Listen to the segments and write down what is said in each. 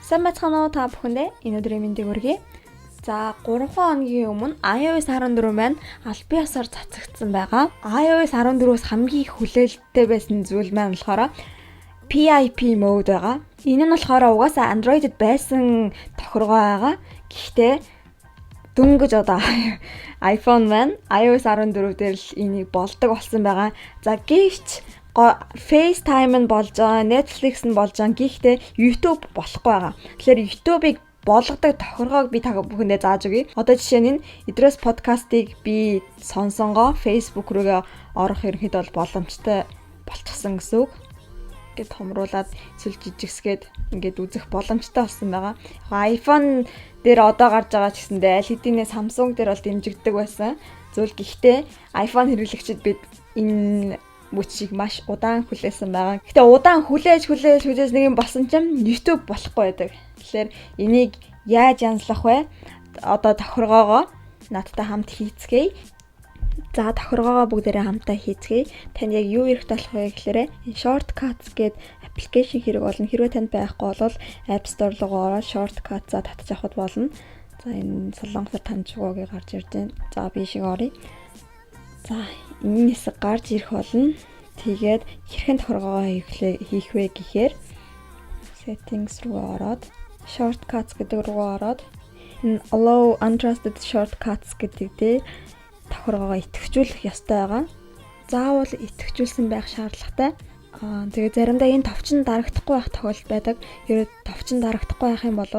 Сайн байцгаана уу та бүхэндээ. Энэ өдрийн мэндийг хүргэе. За, 3 хоногийн өмнө iOS 14 маань албан ёсоор цацагдсан байгаа. iOS 14-өөс хамгийн их хүлээлттэй байсан зүйл маань болохоор PIP mode байгаа. Энэ нь болохоор угаасаа Android-д байсан тохиргоо байгаа. Гэхдээ дөнгөж одоо iPhone маань iOS 14 дээр л энийг болдог болсон байгаа. За, гэвч FaceTime нь болж байгаа, Netflix нь болж байгаа. Гэхдээ YouTube болохгүй байгаа. Тэгэхээр YouTube-ыг болгодог тохиргоог би та бүхэндээ зааж өгье. Одоо жишээ нь Идрээс подкастыг би сонсонгоо Facebook рүүгээ орох ерөнхийдөө бол боломжтой болчихсон гэсэн үг. Ингээд томруулаад эсвэл жижигсгээд ингээд үзэх боломжтой болсон байгаа. iPhone дээр одоо гарч байгаа ч гэсэндээ аль хэдийнэ Samsung дээр бол дэмжигддэг байсан зүйл. Гэхдээ iPhone хэрэглэгчид бид энэ мөчийг маш удаан хүлээсэн байгаа. Гэхдээ удаан хүлээж, хүлээж, хүлээж нэг юм болсон чинь YouTube болохгүй байдаг. Тэгэхээр энийг яаж янзлах вэ? Одоо тохиргоогоо надтай хамт хийцгээе. За, тохиргоогоо бүгдээрээ хамтаа хийцгээе. Танд яг юу хэрэгтэй болох вэ гэхээр Shortcuts гээд application хэрэг болно. Хэрвээ танд байхгүй бол App Store руу ороод Shortcuts-а татж авахд болно. За, энэ солонгосоор таньжгоогийн гарч ирж байна. За, би шиг оръё. За, энэ хэсэг гарч ирэх болно. Тэгээд хэрхэн тохиргоогоо хийх вэ гэхээр settings руу ороод, shortcuts гэдэг рүү ороод, энэ allow untrusted shortcuts гэдэг дээр тохиргоогоо идэвхжүүлэх ёстой байгаа. Заавал идэвхжүүлсэн байх шаардлагатай. Аа, тэгээ заримдаа энэ товч нь дарагдахгүй байх тохиолдол байдаг. Хэрвээ товч нь дарагдахгүй байх юм бол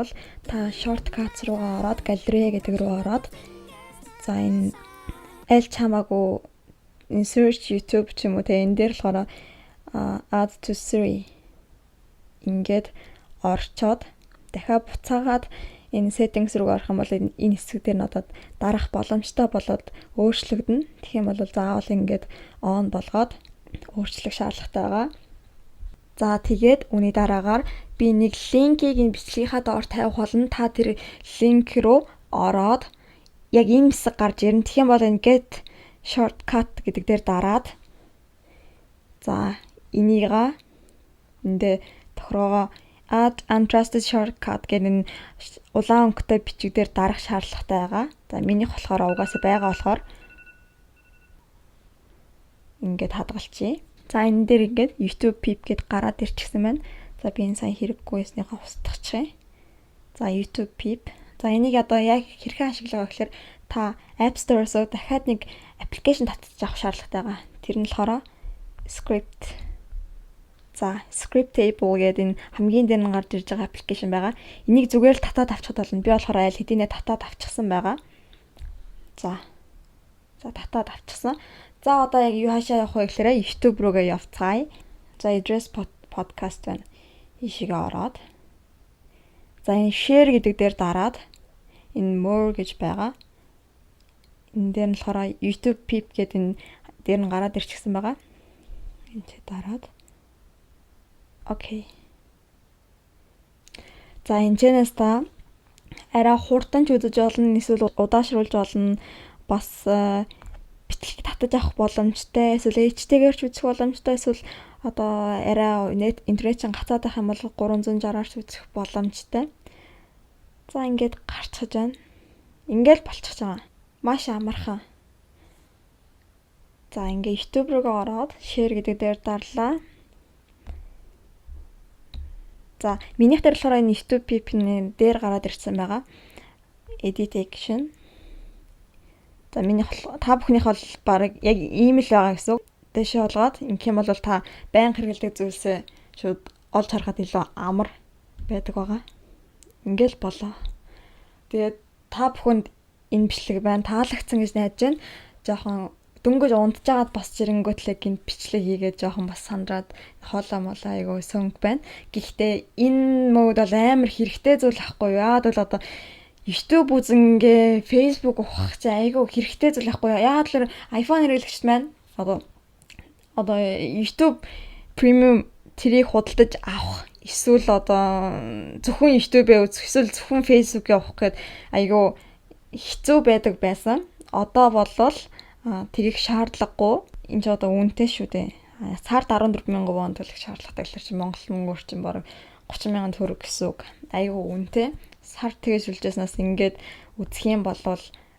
та shortcuts руугаа ороод, галерей гэдэг рүү ороод, за, энэ аль ч хамаагүй энэ search YouTube ч юм уу те, энэ дээр болохоор add to Siri ингээд орчоод, дахиад буцаагаад энэ settings руу орох юм бол энэ хэсэг дээр нь одоо дарах боломжтой болоод өөрчлөгдөнө. Тэгэх юм бол заавал ингээд on болгоод өөрчлөх шаардлагатай байгаа. За, тэгээд үүний дараагаар би нэг линкийг энэ бичлэгийнхаа доор тавих болно. Та тэр линк рүү ороод яг энэ хэсэг гарч ирнэ. Тэгэх юм бол энэ get shortcut гэдэг дээр дараад, за, энийга эндээ тохиргоогоо add untrusted shortcut гэх энэ улаан өнгөтэй бичиг дээр дарах шаардлагатай байгаа. За, минийх болохоор угаасаа байгаа болохоор ингээд хадгалчихъя. За, энэ дээр ингээд YouTube PIP гэд гараад ирчихсэн байна. За, би энэ сайн хэрэггүй байсныхаа устгахчих. За, YouTube PIP. За, энийг одоо яг хэрхэн ашиглах вэ гэхээр та App Store-оос дахиад нэг application татчих авах шаардлагатай байгаа. Тэр нь болохоор script. За, Scriptable гэдэг энэ хамгийн дээр нь гарч ирж байгаа application байгаа. Энийг зүгээр л татаад авчихад болно. Би болохоор аль хэдийнэ татаад авчихсан байгаа. За. За, татаад авчихсан. За, одоо яг юу хаашаа явах вэ гэхээр YouTube руугаа явцгаая. За, address podcast байна. Ийшээгээ ороод. За, энэ share гэдэг дээр дараад энэ more гэж байгаа. Энэ дээр нь болохоор YouTube PIP гэдэг энэ дээр нь гараад ирчихсэн байгаа. Энэ ч дараад. Окей. За, энэ чэнэс та арай хурдан ч үзэж болно, эсвэл удаашруулж болно. Бас бичлэг татаж авах боломжтой, эсвэл HD-гээр ч үзэх боломжтой, эсвэл одоо арай нет интернет чинь гацаад байх юм бол 360-аар ч үзэх боломжтой. За, ингээд гарчхаж байна. Ингээл болчихж байгаа. Маш амархан. За, ингээ YouTube руугаа ороод share гэдэг дээр дарлаа. За, минийх дээр болохоор энэ YouTube PIP-ний дээр гараад ирсэн байгаа. Edit action. За, минийх, та бүхнийх бол баг яг ийм л байгаа гэсэн үг. Дэшээ болгоод ингэх юм бол та байнга хэрэглэдэг зүйлсээ шууд олж харахад илүү амар байдаг байгаа. Ингээл болоо. Тэгээд та бүхэнд энэ бичлэг байна таалагдсан гэж найдаж байна. Жохон дөнгөж унтжгаад босч ирэнгүүтлээ гинт бичлэг хийгээд жоохон бас сандраад хоолоо молоо айгуу сөнгө байна. Гэхдээ энэ mode бол амар хэрэгтэй зүйл ахгүй юу? Яагаад бол одоо YouTube үзэнгээ Facebook ухах чи айгуу хэрэгтэй зүйл ахгүй юу? Яагаад л iPhone хэрэглэгчд маань одоо YouTube Premium тэрийг худалдаж авах эсвэл одоо зөвхөн YouTube-ээ үзэх, эсвэл зөвхөн Facebook-ээ явах гээд айгуу хэцүү байдаг байсан. Одоо болвол тэгэх шаардлагагүй. Энэ ч одоо үнэтэй шүү дээ. Сард 14 мянган вон төлөх шаардлагатай гэхэлэр чи Монгол мөнгөөр чинь бараг 30 мянган төгрөг гэсэн үг. Айгүй үнэтэй. Сар тэгэж шүлжсэнээс ингээд үзэх юм бол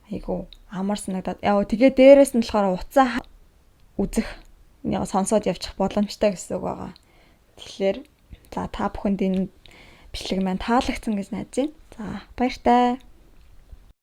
айгүй амар санагдаад. Яа, тэгээ дээрээс нь болохоор утсаа үзэх, сонсоод явчих боломжтой гэсэн үг байгаа. Тэгэхээр за, та бүхэнд энэ бичлэг маань таалагдсан гэж найдаж байна. За, баяртай.